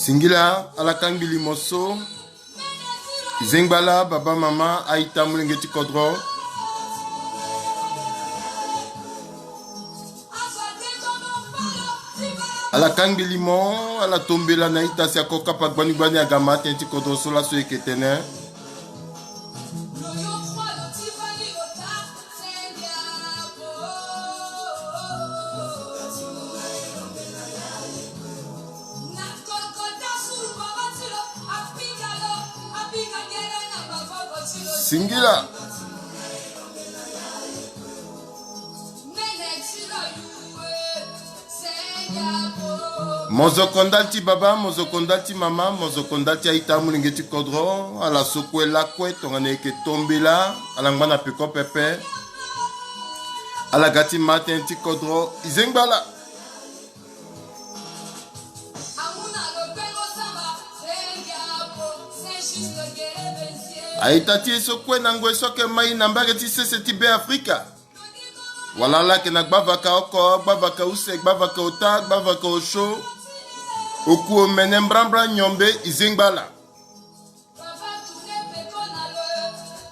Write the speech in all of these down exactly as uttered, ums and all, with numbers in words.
Singila ala kangbi limo so. Zengba laa, baba, mama, a-ita, molenge ti kodro. Ala kangbi limo, ala tombela na ita si ako kapa gbani gbani aga ma tënë ti kodro so laso e yeke tene. Singila. Mo zo ko ndali ti baba, mo zo ko ndali ti mama, mo zo ko ndali ti a-ita, molenge ti kodro. Ala so kue lakue tongana e yeke tombela, ala ngba na peko pepe. Ala ga ti ma tënë ti kodro. E zengba laa. A-ita ti e so kue na ngoi so ayeke mai na mbage ti sese ti Be Afrika. Wala ala yeke na gbavaka oko, gbavaka use, gbavaka ota, gbavaka osio, oku, omene, mbrambra, nyombe, e zengba laa.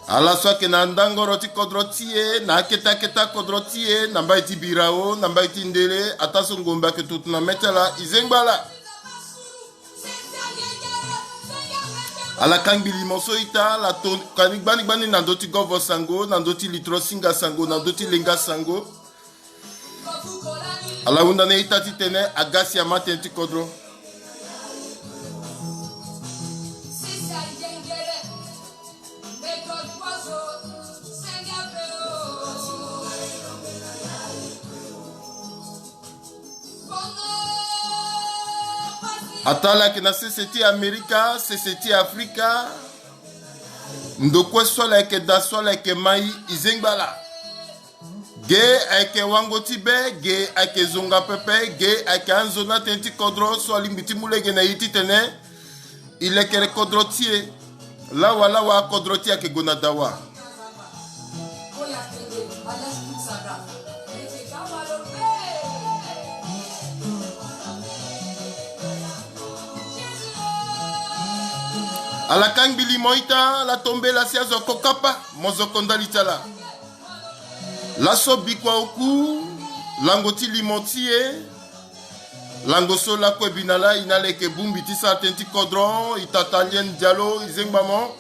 Ala so ayeke na ndangoro ti kodro ti e, na akete akete kodro ti e, na mbai ti Birao, na mbai ti Ndele, ataa so ngombe ayeke tutu na mê ti ala, e zengba laa. Ala kangbi limo so ita, ala tokua ni gbani gbani na ndö ti govo sango, na ndö ti litro singa sango, na ndö ti lenga sango. Ala hunda na ita titene aga si ama tënë ti kodro. Ataa ala yeke na sese ti Amerika, sese ti Afrika. Ndo kue so ala yeke daa, so ala yeke mai, e zengba laa. Ge ayeke wango ti be, ge ayeke zonga pepe, ge ayeke anzoni atënë ti kodro so alingbi ti mu lege na e titene e lekere kodro ti e. Lawalawa kodro ti e ayeke gue na dawa. Ala kangbi limo ita, ala tombela si azo ako kapa, mo zo ko ndali ti ala. Laso bikua oku, lango ti limo ti e. Lango so lakue bi na laa, e na ala yeke bongbi ti sara tënë ti kodro, e tata Liene Diallo, e zengba mo.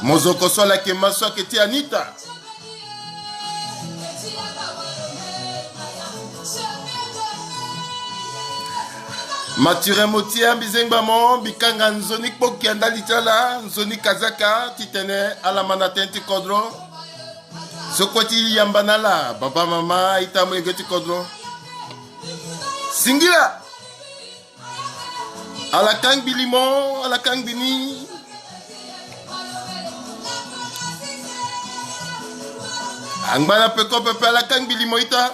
Mozoko so ala yeke ma so ayeke ti Anita. Mathurin Motia, mbi zengba mo, mbi kanga nzoni kpoki a ndali ti ala, nzoni kazaka, titene ala ma na tënë ti kodro. So kue ti yamba na ala, baba, mama, a-ita, molenge ti kodro. Singila. Ala kangbi limo, ala kangbi ni. Angba na peko pepe, ala kangbi limo ita.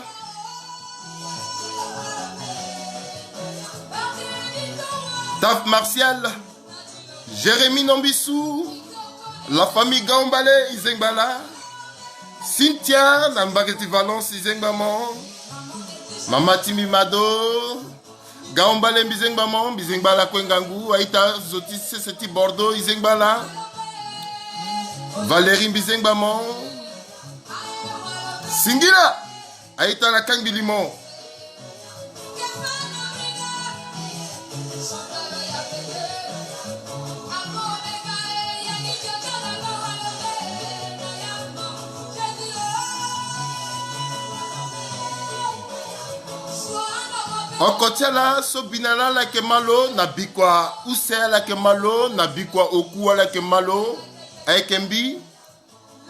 Taf Martial, Jérémie Nombisu, la famille Gaombale, e zengba laa. Cynthia, na mbage ti Valence, e zengba mo. Mama ti mbi Mado. Gaombale, mbi zengba mo, mbi zengba lakue ngangu, a-ita zo ti sese ti Bordeaux, e zengba laa. Valérie, mbi zengba mo. Singila, a-ita, ala kangbi limo. Oko ti ala so bi na laa, ala yeke ma lo na bikua use, ala yeke ma lo na bikua oku, ala yeke ma lo. Ayeke mbi,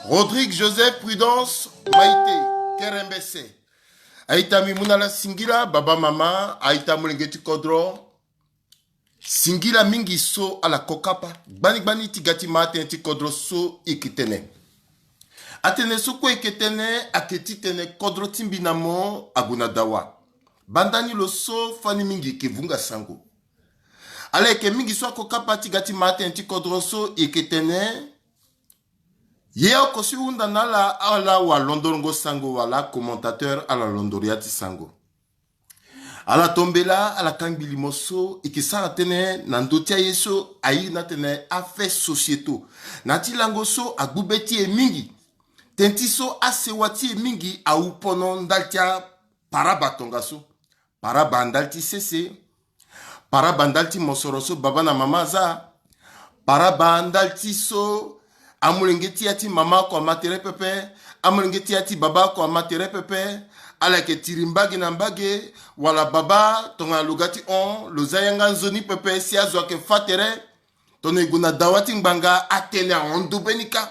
Rodrigue Joseph Prudence Maïté Kerembese. A-ita, mbi mu na ala singila, baba, mama, a-ita, molenge ti kodro. Singila mingi so ala ko kapa gbani gbani ti ga ti ma atënë ti kodro so e yeke tene. Atënë so kue e yeke tene ayeke titene kodro ti mbi na mo ague na dawa. Banda ni lo so fani mingi e yeke vunga sango. Ala yeke mingi so ako kapa ti ga ti ma atënë ti kodro so e yeke tene. Ye oko si hunda na ala, ala walondo sango wala commentateur, ala londo ya ti sango. Ala tombela, ala kangbi limo so e ke sara tënë na ndö ti aye so a iri ni atene afaits sociétaux. Na ya ti lango so agbu be ti e mingi. Tënë ti so asewa ti e mingi awu pono ndali ti aparaba tongaso. Paraba ndali ti sese. Paraba ndali ti mosoro so baba na mama aza. Paraba ndali ti so amolenge ti ya ti mama oko ama tere pepe. Amolenge ti ya ti baba oko ama tere pepe. Ala yeke tiri mbage na mbage, wala baba tongana lo ga ti hon, lo za yanga nzoni pepe si azo ayeke fâ tere. Tongana e gue na dawa ti ngbanga, atene ahon ndo be ni kâ.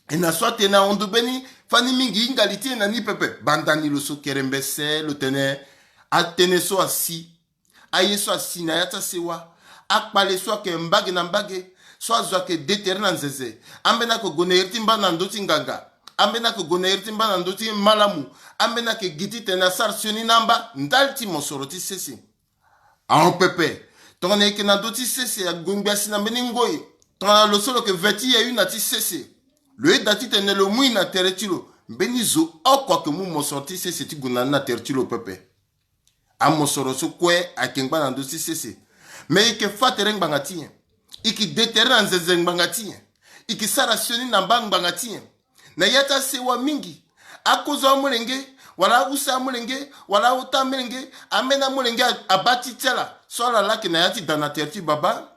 E na so atene ahon ndo be ni, fani mingi hinga li ti e na ni pepe. Banda ni lo so kerembese lo tene, atënë so asi. Aye so asi na ya ti asewa. Akpale so ayeke mbage na mbage, so azo ayeke de tere na nzenze. Ambeni ayeke gue na iri ti mba na ndö ti nganga. Ambeni ayeke gue na iri ti mba na ndö ti malamu. Ambeni ayeke gi titene asara sioni na amba ndali ti mosoro ti sese. Ahon pepe. Tongana e yeke na ndö ti sese, ague ngbia si na mbeni ngoi. Tongana lo so lo yeke ve ti yayu na ti sese, lo yeda titene lo mu e na tere ti lo. Mbeni zo oko ayeke mu mosoro ti sese ti gue na ni na tere ti lo pepe. Amosoro so kue ayeke ngba na ndö ti sese. Me e yeke fâ tere ngbanga ti nyen? E yeke de tere na nzenze ngbanga ti nyen? E yeke sara sioni na mba ngbanga ti nyen? Na ya ti asewa mingi, akozo amolenge, wala ause amolenge, wala aota amolenge, ambeni amolenge a- abaa ti ti ala. So ala laa ayeke na ya ti da na tere ti baba.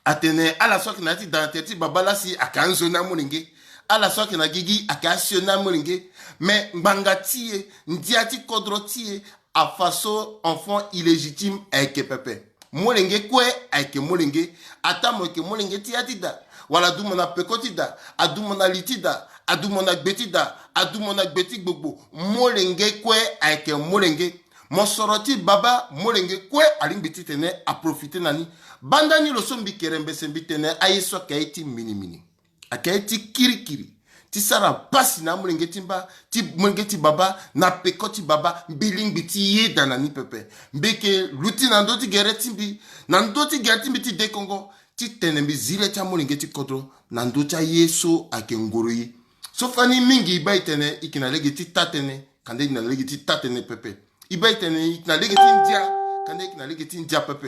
Atene ala so ayeke na ya ti da na tere ti baba laa si ayeke anzoni amolenge. Ala so ayeke na gigi ayeke asioni amolenge. Me ngbanga ti e, ndia ti kodro ti e, afa so enfant illégitime ayeke pepe. Molenge kue ayeke molenge. Ata mo yeke molenge ti ya ti da, wala adu mo na peko ti da, adu mo na li ti da, adu mo na gbe ti da, adu mo na gbe ti gbogbo, molenge kue ayeke molenge. Mosoro ti baba, molenge kue alingbi titene aprofite na ni. Banda ni lo so mbi kerembese mbi tene aye so ayeke aye ti minimini. Ayeke aye ti kirikiri, ti sara mpasi na amolenge ti mba, ti molenge ti baba, na peko ti baba. Mbi lingbi ti yeda na ni pepe. Mbi yeke luti na ndö ti gere ti mbi, na ndö ti gere ti mbi ti dekongo, titene mbi zi le ti amolenge ti kodro na ndö ti aye so ayeke ngoro e. So fani mingi e baa e tene e yeke na lege ti taa-tënë, kanda e yeke na lege ti taa-tënë pepe. E baa e tene e yeke na lege ti ndia, kanda e yeke na lege ti ndia pepe.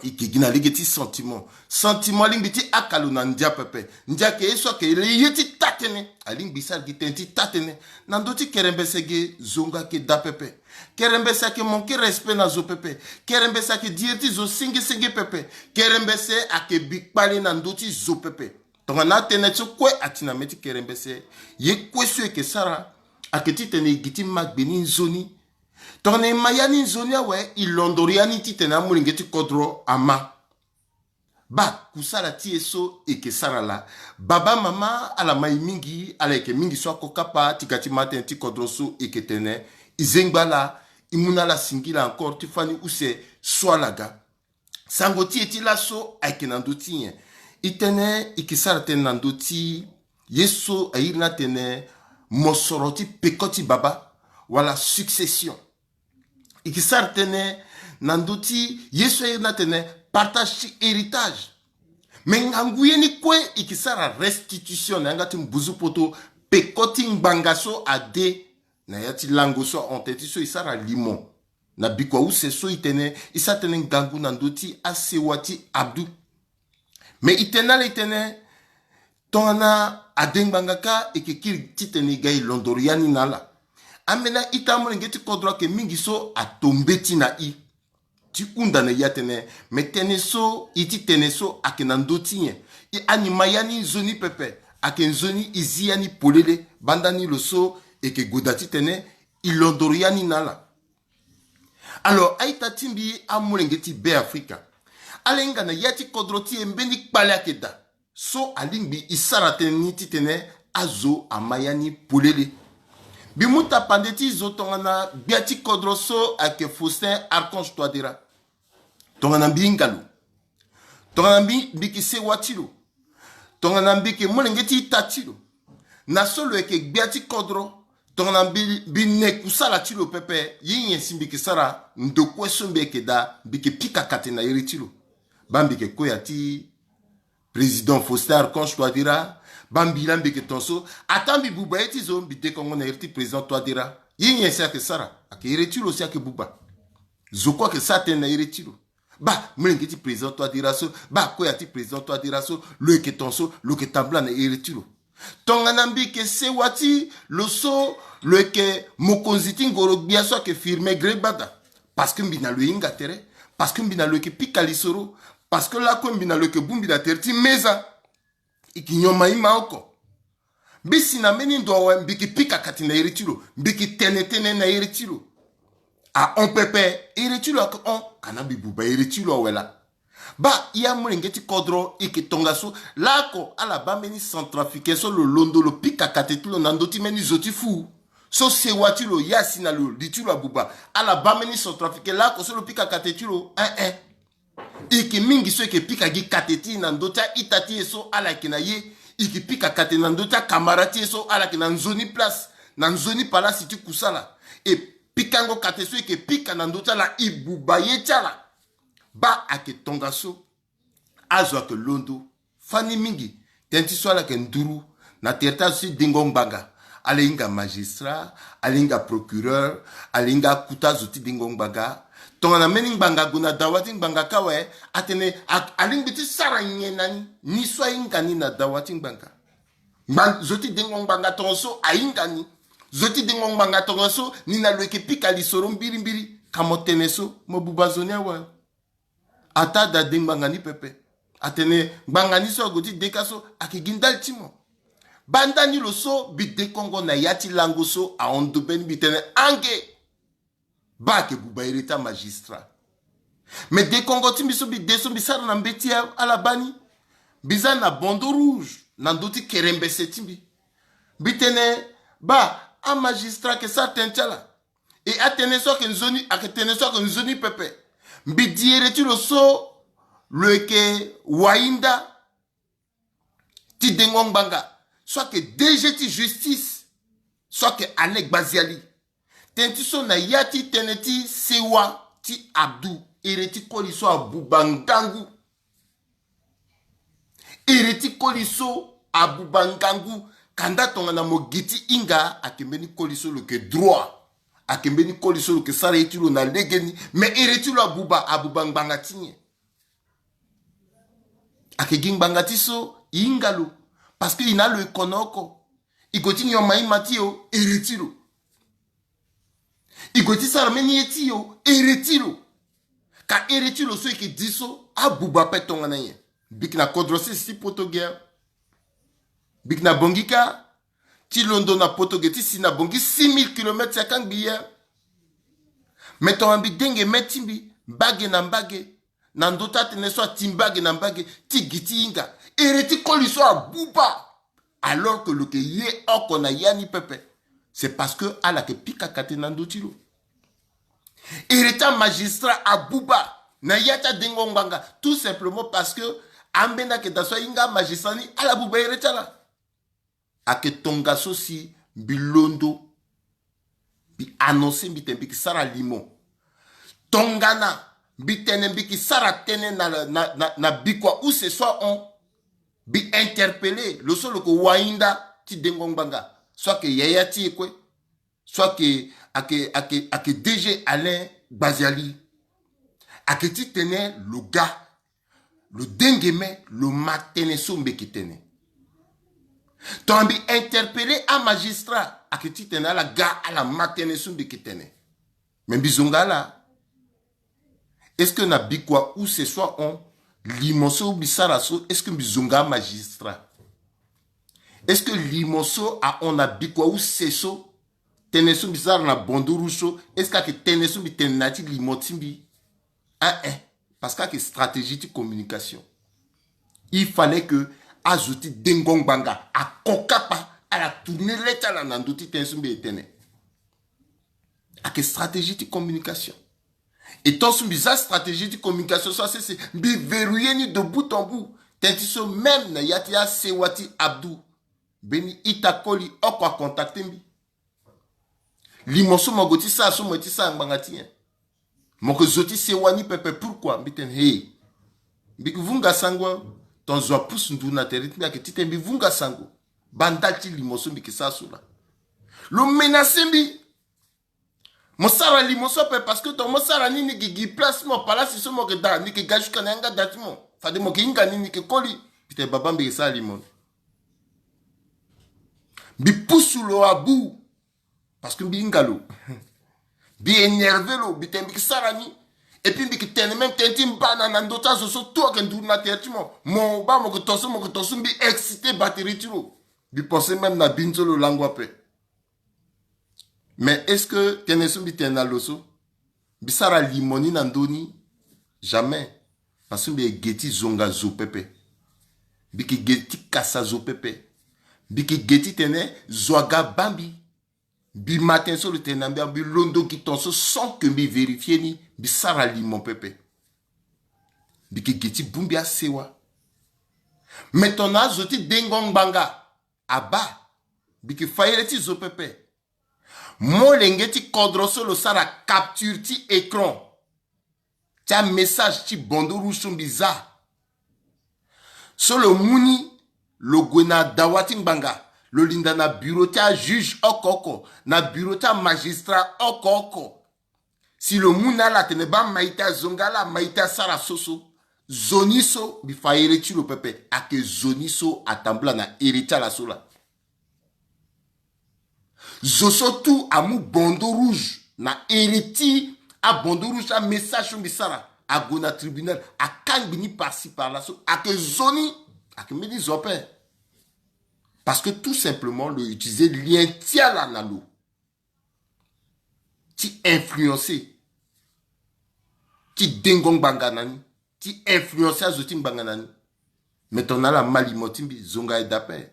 E yeke gi na lege ti sentiment. Sentiment alingbi ti haka lo na ndia pepe. Ndia ayeke ye so ayeke ye ti taa-tënë. Alingbi e sara gi tënë ti taa-tënë. Na ndö ti kerembese ge, zongo ayeke daa pepe. Kerembese ayeke manquer respect na zo pepe. Kerembese ayeke di iri ti zo senge senge pepe. Kerembese ayeke bi kpale na ndö ti zo pepe. Tongana atënë so kue ati na mê ti kerembese, ye kue so e yeke sara ayeke titene e gi ti ma gbe ni nzoni. Tongana e ma ya ni nzoni awe, e londoro ya ni titene amolenge ti kodro ama. Baa kusala ti e so e yeke sara laa. Baba mama ala ma e mingi, ala yeke mingi so ako kapa ti ga ti ma tënë ti kodro so e yeke tene. E zengba ala, e mu na ala singila encore ti fani use so ala ga. Sango ti e ti laso ayeke na ndö ti nyen? E tene e yeke sara tënë na ndö ti ye so a iri ni atene mosoro ti peko ti baba, wala succession. E yeke sara tënë na ndö ti ye so a iri ni atene partage ti héritage. Me ngangu ye ni kue e yeke sara restitution na yanga ti mbuzu poto, peko ti ngbanga so ade na ya ti lango so ahon tënë ti so e sara limo. Na bikua use so e tene e sara tënë ngangu na ndö ti asewa ti Abdou. Me e tene na ala e tene, tongana ade ngbanga kâ e yeke kiri titene e ga e londoro ya ni na ala. Ambeni a-ita amolenge ti kodro ayeke mingi so ato mbeti na e ti hunda na e atene, me tënë so e ti tene so ayeke na ndö ti nyen? E, ani ma ya ni nzoni pepe, ayeke nzoni e zi ya ni polele. Banda ni lo so e yeke goda titene e londoro ya ni na ala. Alors a-ita ti mbi amolenge ti Beafrika, ala hinga na ya ti kodro ti e mbeni kpale ayeke daa. So alingbi e sara tënë ni titene azo ama ya ni polele. Mbi mu tapande ti zo tongana gbia ti kodro so ayeke Faustin Archange Touadéra. Tongana mbi hinga lo, tongana mbi, mbi yeke sewa ti lo, tongana mbi yeke molenge ti ita ti lo, na so lo yeke gbia ti kodro, tongana mbi, mbi ne kusala ti lo pepe, ye nyen si mbi yeke sara? Ndo kue so mbi yeke daa, mbi yeke pika kate na iri ti lo. Baa mbi yeke koya ti Président Faustin Archange Touadéra, baa mbi laa mbi yeke tongaso, ata mbi buba ye ti zo, mbi dekongo na iri ti Président Touadéra. Ye nyen si ayeke sara? Ayeke iri ti lo si ayeke buba. Zo kue ayeke sara tënë na iri ti lo. Baa, molenge ti président touadéra so, baa, koya ti président touadéra so, lo yeke tongaso, lo yeke tambula na iri ti lo. Tongana mbi yeke sewa ti lo so, lo yeke mokonzi ti ngoro-gbia so ayeke Firmin Ngrébada. Parce que mbi na lo e hinga tere. Parce que mbi na lo yeke pika lisoro. Parce que lakue mbi na lo yeke bongbi na tere ti meza. E yeke nyon ma e ma oko. Mbi si na mbeni ndo awe, mbi yeke pika kati na iri ti lo, mbi yeke tene tënë na iri ti lo. Ahon pepe, iri ti lo ayeke hon, kana mbi buba iri ti lo awe laa. Baa, e amolenge ti kodro, e yeke tongaso, laoko ala baa mbeni centrafricain so lo londo lo pika kate ti lo na ndö ti mbeni zo ti fuu. So sewa ti lo, ye asi na lo, li ti lo abuba. Ala baa mbeni centrafricain laoko so lo pika kate ti lo, eh eh. E yeke mingi so e yeke pika gi kate ti e na ndö ti a-ita ti e so ala yeke na ye. E yeke pika kate na ndö ti akamara ti e so ala yeke na nzoni place, na nzoni palasi ti kusala. E pikango kate so e yeke pika na ndö ti ala, e buba ye ti ala. Baa, ayeke tongaso. Azo ayeke londo fani mingi. Tënë ti so ala yeke nduru na tere ti azo ti dengo ngbanga. Ala hinga magistrat, ala hinga procureur, ala hinga akuta azo ti dengo ngbanga. Tongana mbeni ngbanga ague na dawa ti ngbanga kâ awe, atene a, alingbi ti sara nyen na ni, ni so ahinga ni na dawa ti ngbanga. Ngba-, zo ti dengo ngbanga tongaso ahinga ni. Zo ti dengo ngbanga tongaso ni na lo yeke pika lisoro mbirimbiri. Ka mo tene so, mo buba zo ni awe. Ataa da de ngbanga ni pepe. Atene ngbanga ni so ague ti de kâ so ayeke gi ndali ti mo. Baa ndani lo so mbi dekongo na ya ti lango so ahon ndo be ni, mbi tene ange. Baa, ayeke buba iri ti amagistrat. Me dekongo ti mbi so mbi de so mbi sara na mbeti ala baa ni. Mbi za na bandeau rouge na ndö ti kerembese ti mbi. Mbi tene baa, amagistrat ayeke sara tënë ti ala. E atënë so ayeke nzoni, ayeke tënë so ayeke nzoni pepe. Mbi di iri ti lo so lo yeke wahinda ti dengo ngbanga, so ayeke D G ti justice, so ayeke Alain Gbaziali. Tënë ti so na ya ti tënë ti sewa ti Abdou, iri ti koli so abuba ngangu. Iri ti koli so abuba ngangu. Kanda tongana mo gi ti hinga, ayeke mbeni koli so lo yeke droit. Ayeke mbeni koli so lo yeke sara ye ti lo na legeni. Me iri ti lo abuba, abuba ngbanga ti nyen? Ayeke gi ngbanga ti so e hinga lo. Parce que e na lo e kono oko. E gue ti nyon ma e ma ti e o, iri ti lo. E gue ti sara mbeni ye ti e o, iri ti lo. Ka iri ti lo so e yeke di so, abuba ape tongana nyen? Mbi yeke na kodro sese ti poto ge. Mbi yeke na Bangui kâ. Ti londo na poto ge ti si na Bangui six mille kilomètres ya kangbi ye. Me tongana mbi denge me ti mbi mbage na mbage, na ndö ti atënë so ati mbage na mbage, ti gi ti hinga, iri ti koli so abuba. Alors que lo yeke ye oko na ya ni pepe. C'est parce que ala yeke pika kate na ndö ti lo. Iri ti amagistrat abuba na ya ti adengo ngbanga, tout simplement parce que ambeni ayeke daa so ahinga amagistrat ni, ala buba iri ti ala. Ayeke tongaso si mbi londo, mbi annoncer, mbi tene mbi yeke sara limo. Tongana mbi tene mbi yeke sara tënë na, na, na, na bikua use so ahon, mbi interpeller lo so lo yeke wahinda ti dengo ngbanga, so ayeke yaya ti e kue, so ayeke, ayeke, ayeke, ayeke D G Alain Gbaziali. Ayeke ti tene lo ga, lo denge me, lo ma tënë so mbi yeke tene. Tongana mbi interpeller amagistrat, ayeke ti tene ala ga, ala ma tënë so mbi yeke tene. Me mbi zonga ala. Est-ce que na bikua use so ahon, limo so mbi sara so, est-ce que mbi zonga amagistrat? Est-ce que limo so ahon na bikua use so, tënë so mbi sara na bandeau rouge so, est-ce que ayeke tënë so mbi tene na ya ti limo ti mbi? Ah eh. Parce que ayeke stratégie ti communication. Il fallait que azo ti dengo ngbanga akokapa, ala tourner le ti ala na ndö ti tënë so mbi e tene. Ayeke stratégie ti communication. Et tant so mbi za stratégie ti communication so asese, mbi verrouiller ni de bout en bout. Tënë ti so même na ya ti asewa ti Abdou, mbeni ita koli oko acontacter mbi. Limo so mo gue ti sara so mo ye ti sara ngbanga ti nyen? Mo yeke zo ti sewa ni pepe, pourquoi? Mbi tene he. Mbi yeke vunga sango. Ton zo apusu ndu na tere ti mbi, ayeke ti tene mbi vunga sango. Baa ndali ti limo so mbi yeke sara so laa. Lo menacer mbi. Mo sara limo so ape, parce que tongana mo sara ni, ni ke gi place ti mo, palasi so mo ke daa, ni ke ga jusqu'à na yanga da ti mo. Fade mo ke hinga ni, ni ke koli. Mbi tene baba, mbi ke sara limo ni. Mbi pusu lo abu. Parce que mbi hinga lo. Mbi énerve lo, mbi tene mbi ke sara ni. Et puis mbi ke tene même tënë ti mba na, na ndö ti azo so tout ayeke nduru na tere ti mo. Mo baa mo ke to so, mo ke to so, mbi excité batterie ti lo. Mbi pense même na bini so lo lango ape. Mais est-ce que tënë so mbi tene na lo so, mbi sara limo ni na ndö ni? Jamais. Parce que mbi yeke ge ti zonga zo pepe. Mbi yeke ge ti kasa zo pepe. Mbi yeke ge ti tene zo aga baa mbi. Mbi ma tënë so lo tene na mbi, mbi londo gi ton so sans que mbi vérifier ni, mbi sara limo pepe. Mbi yeke ge ti bongbi asewa. Mais tongana azo ti dengo ngbanga abaa, mbi yeke fa iri ti zo pepe. Molenge ti kodro so lo sara capture ti écran ti amessage ti bandeau rouge so mbi za. So lo mu ni, lo gue na dawa ti ngbanga, lo linda na bureau ti ajuge oko oko, na bureau ti amagistrat oko oko. Si lo mu na ala atene baa ma ita zonga, ala ma ita sara so so, zo ni so mbi fa iri ti lo pepe, ayeke zo ni so atambula na iri ti ala so laa. Zo so tout amu bandeau rouge na iri ti abandeau rouge ti amessage so mbi sara, ague na tribunal, akangbi ni par-ci par-là so, ayeke zo ni, ayeke mbeni zo ape. Parce que tout simplement lo utiliser lien ti ala na lo ti influencer, ti dengo ngbanga na ni, ti influencer azo ti ngbanga na ni. Mais tongana ala ma limo ti mbi, zonga aye daa ape.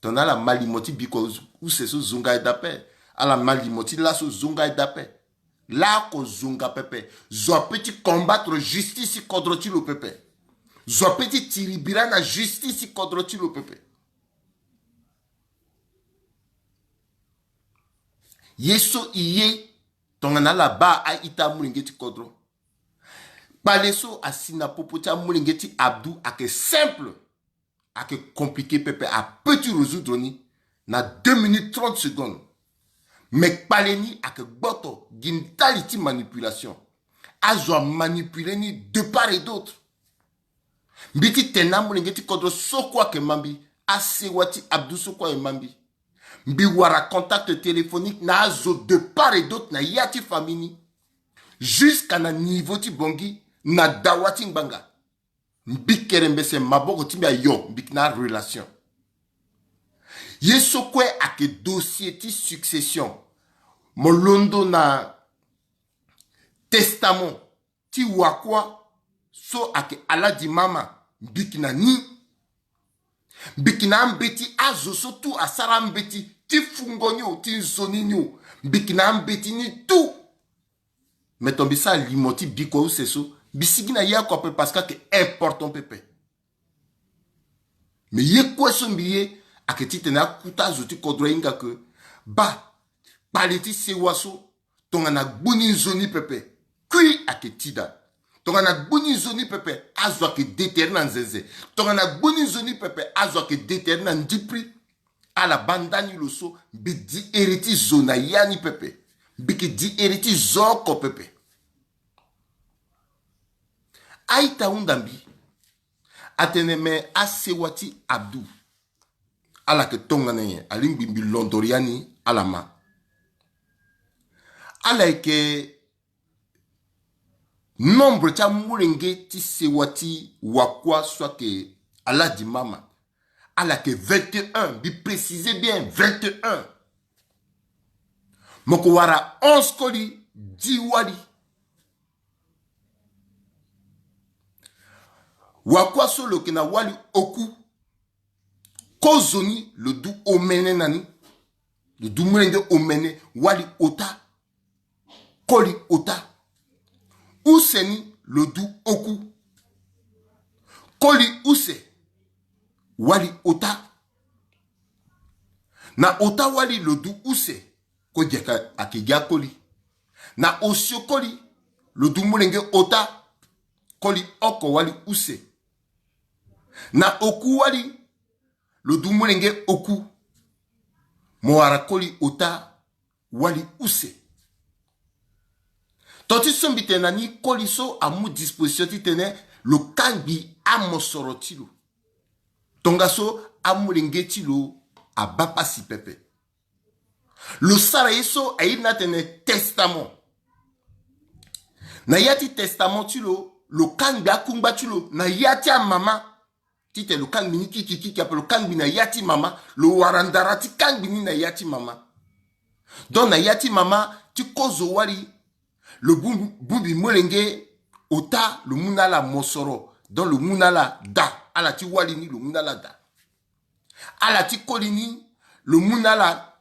Tongana ala ma limo ti bikua use so, zonga aye daa ape. Ala ma limo ti laso, zonga aye daa ape. Laoko zonga pepe. Zo ape ti combattre justice ti kodro ti lo pepe. Zo ape ti tiri bira na justice ti kodro ti lo pepe. Ye so e ye, tongana ala baa a-ita amolenge ti kodro. Kpale so asi na popo ti amolenge ti Abdou ayeke simple, ayeke compliqué pepe, apeut ti résoudre ni na deux minutes trente secondes. Mais kpale ni ayeke gboto gi ndali ti manipulation. Azo amanipuler ni de part et d'autre. Mbi ti tene na amolenge ti kodro so kue ayeke ma mbi, asewa ti Abdou so kue ayeke ma mbi. Mbi wara contact téléphonique na azo de part et d'autre na ya ti famille ni. Jusqu'à na niveau ti Bangui, na dawa ti ngbanga. Mbi kerembese maboko ti mbi ayo, mbi yeke na arelation. Ye so kue ayeke dossier ti succession. Mo londo na testament ti wakua so ayeke Aladi Mama, mbi yeke na ni. Mbi yeke na ambeti azo so tout asara ambeti ti fungo ni o, ti nzoni ni o. Mbi yeke na ambeti ni tout. Mais tongana mbi sara limo ti bikua use so, mbi sigi na ye oko ape parce que ayeke important pepe. Mais ye kue so mbi ye ayeke titene akuta azo ti kodro ahinga ke baa kpale ti sewa so, tongana gbu ni nzoni pepe, kui ayeke ti daa. Tongana gbu ni nzoni pepe, azo ayeke detere na nzenze. Tongana gbu ni nzoni pepe, azo ayeke detere na ndipri. Ala baa ndani lo so, mbi di iri ti zo na ya ni pepe. Mbi yeke di iri ti zo oko pepe. A-ita hunda mbi atene me asewa ti Abdou. Ala yeke tongana nyen? Alingbi mbi londoro ya ni, ala ma. Ala yeke nombre ti amolenge ti sewa ti wakua so ayeke Aladi Mama. Ala yeke vingt et un, mbi préciser bien, vingt et un. Mo ko wara onze koli, dix wali. Wakua so lo yeke na wali oku. Kozoni lo du omene na ni. Lo du molenge omene, wali ota. Koli ota. Use ni lo du oku. Koli use, wali ota. Na ota wali lo du use, kue gi ayeke, ayeke gi akoli. Na osio koli lo du molenge ota, koli oko wali use. Na oku wali lo du molenge oku. Mo wara koli ota wali use. Tonga ti so mbi tene na ni, koli so amu disposition titene lo kangbi amosoro ti lo. Tongaso amolenge ti lo abaa pasi pepe. Lo sara ye so airi ni atene testament. Na ya ti testament ti lo, lo kangbi akungba ti lo na ya ti amama. Titene lo kangbi ni kiki kiki ape, lo kangbi na ya ti mama. Lo wara ndara ti kangbi ni na ya ti mama. Donc na ya ti mama ti kozo wali, lo bongbi, bongbi molenge ota, lo mu na ala mosoro. Donc lo mu na ala da. Ala ti wali ni, lo mu na ala da. Ala ti koli ni, lo mu na ala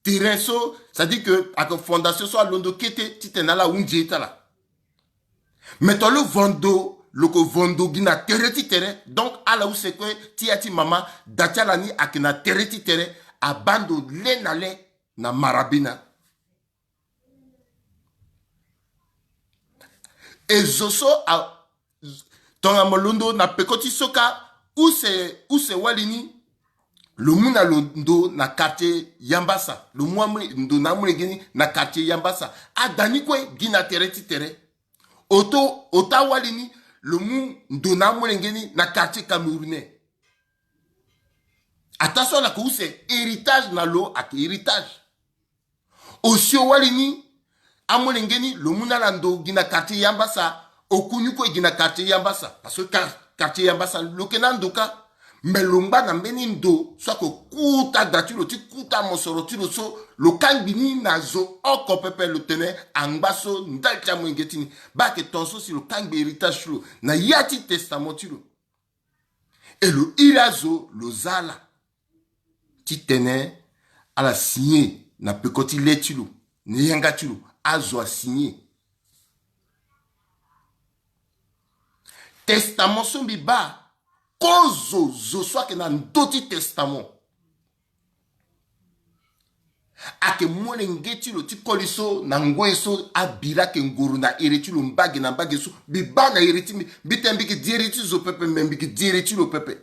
terrain so, c'est-à-dire que ayeke fondation so alondo kete titene ala hunzi ye ti ala. Mais tongana lo vo ndo, lo yeke vo ndo gi na tere ti tere. Donc ala use kue ti ya ti mama, da ti ala ni ayeke na tere ti tere. Abaa ndo le na le na marabena. E zo so a, tongana mo londo na peko ti so kâ, use, use wali ni, lo mu na lo ndo na quartier Yambassa. Lo mu amole-, ndo na amolenge ni na quartier Yambassa. Ada ni kue gi na tere ti tere. Oto, ota wali ni, lo mu ndo na amolenge ni na quartier camerounais. Ataa so ala yeke use héritage na lo, ayeke héritage. Osio wali ni, amolenge ni, lo mu na ala ndo gi na quartier Yambassa. Oku ni kue gi na quartier Yambassa. Parce que quar-, quartier Yambassa lo yeke na ando kâ. Me lo ngba na mbeni ndo so ayeke kuta da ti lo, ti kuta mosoro ti lo so, lo kangbi ni na zo oko pepe. Lo tene angba so ndali ti amolenge ti ni. Baa ayeke tongaso si lo kangbi héritage ti lo na ya ti testament ti lo. E lo iri azo, lo za ala titene ala signé na peko ti le ti lo, na yanga ti lo, azo asigné. Testament so mbi baa, kozo zo so ayeke na ndö ti testament. Ayeke molenge ti lo ti koli so na ngoi so abira ayeke ngoro na ere ti lo mbage na mbage so. Mbi baa na ere ti mbi, mbi tene mbi yeke di ere ti zo pepe, me mbi yeke di ere ti lo pepe.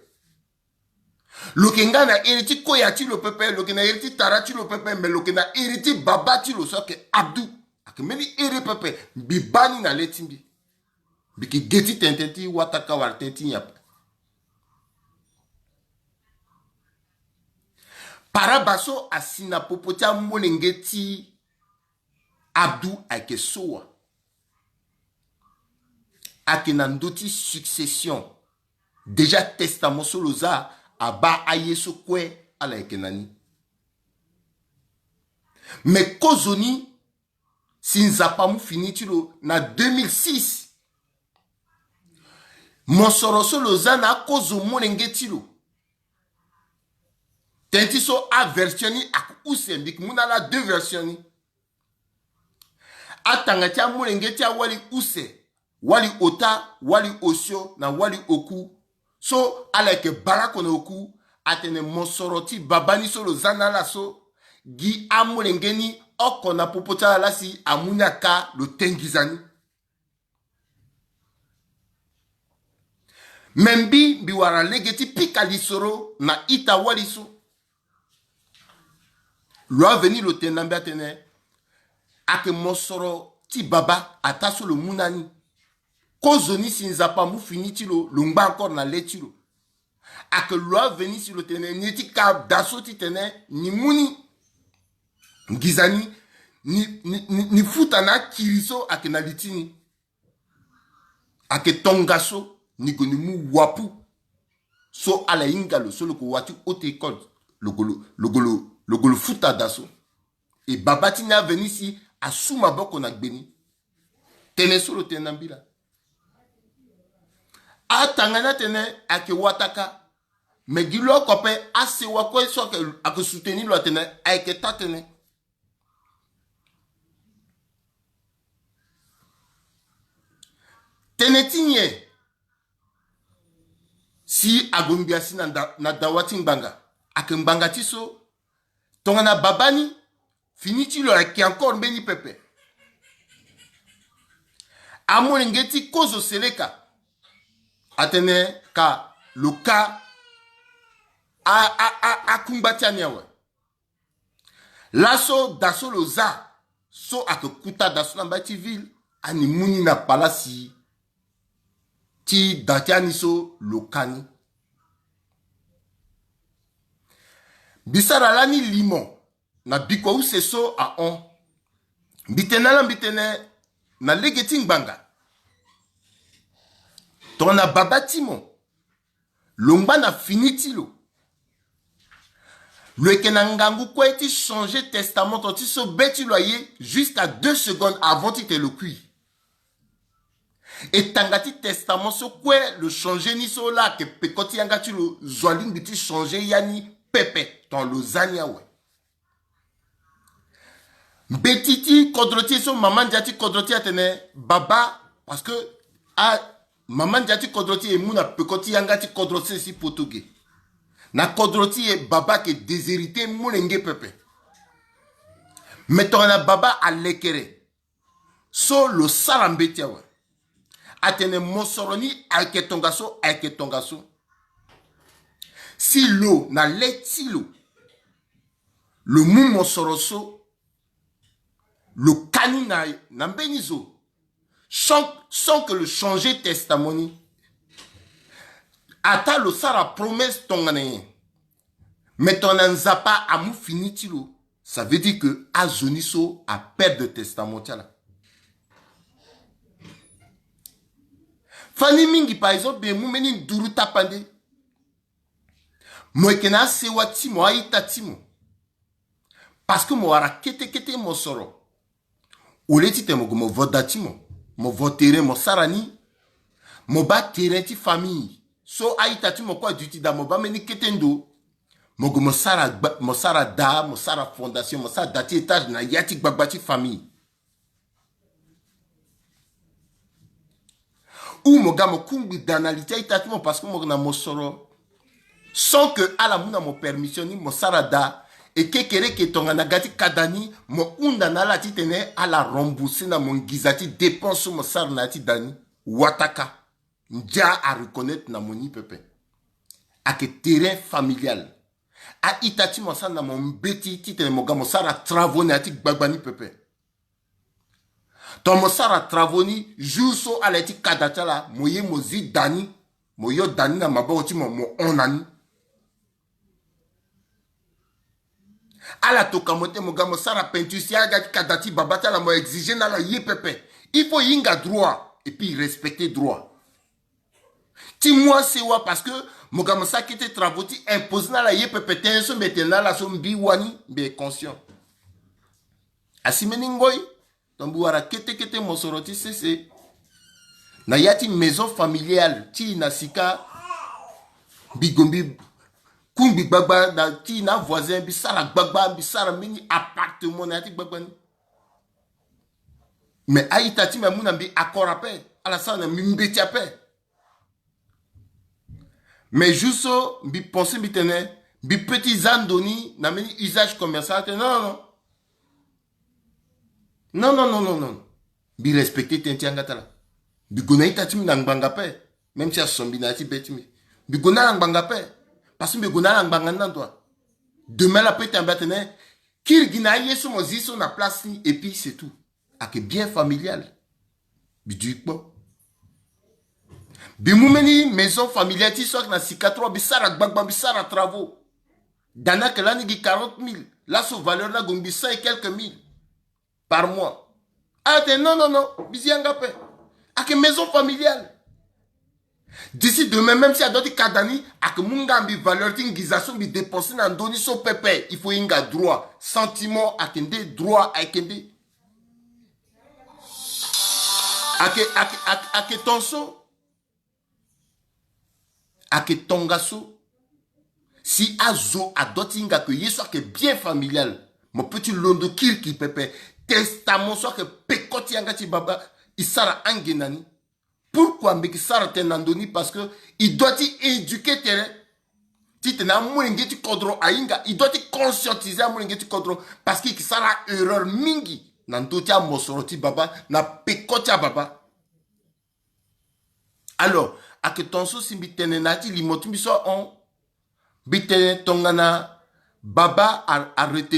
Lo yeke nga na ere ti koya ti lo pepe, lo yeke na ere ti tara ti lo pepe, me lo yeke na ere ti baba ti lo so ayeke Abdou. Ayeke mbeni ere pepe, mbi baa ni na le ti mbi. Mbi yeke ge ti tene tënë ti wataka wala tënë ti nyape. Paraba so asi na popo ti amolenge ti Abdou ayeke so wa. Ayeke na ndö ti succession. Déjà testament so lo za, abaa aye so kue ala yeke na ni. Me kozoni si Nzapa amu fini ti lo na deux mille six. Mosoro so lo za na akozo molenge ti lo. Tënë ti so aversion ni ayeke use, mbi yeke mu na ala deux version ni. Atanga ti amolenge ti awali use, wali ota, wali osio na wali oku. So ala yeke bale oko na oku, atene mosoro ti baba ni so lo za na ala so, gi amolenge ni oko na popo ti ala laa si amu ni aka lo te nginza ni. Me mbi, mbi wara lege ti pika lisoro na ita wali so. Lo aveni lo tene na mbi atene, ayeke mosoro ti baba ataa so lo mu na ni. Kozoni si Nzapa amu fini ti lo, lo ngba encore na le ti lo. Ayeke lo aveni si lo tene ni ye ti ka da so titene ni mu ni nginza ni, ni, ni, ni, ni futa na akiri so ayeke na li ti ni. Ayeke tongaso ni gue ni mu wapu so ala hinga lo so lo ke wa ti haute école, lo ke lo, lo ke lo, lo ke lo futa da so. E baba ti ni aveni si asu maboko na gbe ni. Tene so lo tene na mbi laa. Atanga ni atene ayeke wataka. Me gi lo oko ape, asewa kue so ayeke, ayeke soutenir lo atene ayeke taa tënë. Tënë ti nyen si ague ngbia si na da-, na dawa ti ngbanga? Ayeke ngbanga ti so tongana baba ni, fini ti lo ayeke encore mbeni pepe. Amolenge ti kozo seleka atene ka lo ka a, a, a, akungba ti ani awe. Laso da so lo za so ayeke kuta da so na mbai ti ville, ani mu ni na palasi ti da ti ani so lo ka ni. Mbi sara lani limo na bikua use so ahon. Mbi tene ala, mbi tene na lege ti ngbanga. Tongana baba ti mo lo ngba na fini ti lo, lo yeke na ngangu kue ti changer testament ti so be ti lo aye jusqu'à deux secondes avant ti tene lo kui. E tanga ti testament so kue lo changer ni so laa ayeke peko ti yanga ti lo zo alingbi ti changer ya ni pepe tongana lo za ni awe. Mbeti ti kodro ti e so mama ndia ti kodro ti e atene baba, parce que a mama ndia ti kodro ti e e mu na peko ti yanga ti kodro ti e si poto ge. Na kodro ti e baba ayeke déshérité molenge pepe. Me tongana baba alekere so lo sara mbeti awe. Atene mosoro ni ayeke tongaso, ayeke tongaso. Si lo na le ti lo lo mu mosoro so, lo ka ni na, na mbeni zo, sans, sans que lo changer testament ni. Ata lo sara promesse tongana nyen, me tongana Nzapa amu fini ti lo, ça veut dire que azo ni so aperdre testament ti ala. Fani mingi, par exemple, e mu mbeni nduru tapande. Mo yeke na asewa ti mo, a-ita ti mo, parce que mo wara kete kete mosoro. Au lieu ti tene mo gue mo vo da ti mo, mo vo terrain mo sara ni, mo baa terrain ti famille so a-ita ti mo kue aduti daa, mo baa mbeni kete ndo, mo gue mo sara gba-, mo sara daa, mo sara fondation, mo sara da ti étage na ya ti gbagba ti famille. Ou mo ga mo kungbi daa na li ti a-ita ti mo parce que mo na mosoro, sans que ala mu na mo permission ni, mo sara daa. E kekereke tongana ga ti ka daa ni, mo hunda na ala titene ala rembourser na mo nginza ti dépense so mo sara na ya ti daa ni. Wataka, ndia areconnaître na mo ni pepe. Ayeke terrain familial. A-ita ti mo asara na mo mbeti titene mo ga mo sara travaux na ya ti gbagba ni pepe. Tongana mo sara travaux ni, jour so ala ye ti ka daa ti ala, mo ye mo zi daa ni, mo yo daa ni na maboko ti mo, mo hon na ni. Ala toka mo titene mo ga mo sara peinture, si ala ga ti ka daa ti baba ti ala, mo exiger na ala ye pepe. Il faut e hinga droit et puis e respecter droit ti mu asewa, parce que mo ga mo sara kete travaux ti imposer na ala ye pepe. Tënë so mbi tene na ala so, mbi wani, mbi est conscient. Asi mbeni ngoi, donc mbi wara kete kete mosoro ti sese na ya ti maison familiale ti e na sika. Mbi gue mbi kungbi gbagba na ti e na avoisin, mbi sara gbagba, mbi sara mbeni appartement na ya ti gbagba ni. Mais a-ita ti mbi amu na mbi accord ape, ala sara na mbi mbeti ape. Mais jour so mbi pense, mbi tene mbi peut ti za ndo ni na mbeni usage commercial, atene non, non, non. Non, non, non, non, non. Mbi respecter tënë ti yanga ti ala. Mbi gue na a-ita ti mbi na ngbanga ape. Même si aso mbi na ya ti be ti mbi, mbi gue na ala ngbanga ape. Parce que mbi gue na ala ngbanga ni na ndo wa. Demain ala peut ti tene mbi atene kiri gi na aye so mo zi so na place ni, et puis c'est tout. Ayeke bien familial. Mbi duti kpo. Mbi mu mbeni maison familiale ti so ayeke na sika trois, mbi sara gbagba, mbi sara travaux. Daa ni ayeke lani gi quarante mille. Laso valeur ni ague mbi cent et quelques mille par mois. Ala tene non, non, non, mbi zi yanga ape. Ayeke maison familiale. D'ici demain, même si adua ti ka daa ni, ayeke mu nga mbi valeur ti nginza so mbi dépenser na ndö ni so pepe. Il faut e hinga droit. Sentiment ayeke nde, droit ayeke nde. Ayeke, ayeke, ayeke, ayeke ton so. Ayeke tongaso. Si azo adua ti hinga que ye so ayeke bien familial, mo peut ti londo kirikiri pepe. Testament so ayeke peko ti yanga ti baba, e sara ange na ni. Pourquoi mbi yeke sara tënë na ndö ni? Parce que e doit ti éduquer tere titene amolenge ti kodro ahinga. E doit ti conscientiser amolenge ti kodro, parce que e yeke sara erreur mingi na ndö ti amosoro ti baba, na peko ti ababa. Alors, ayeke ton so si mbi tene na ya ti limo ti mbi so ahon, mbi tene tongana baba a, arete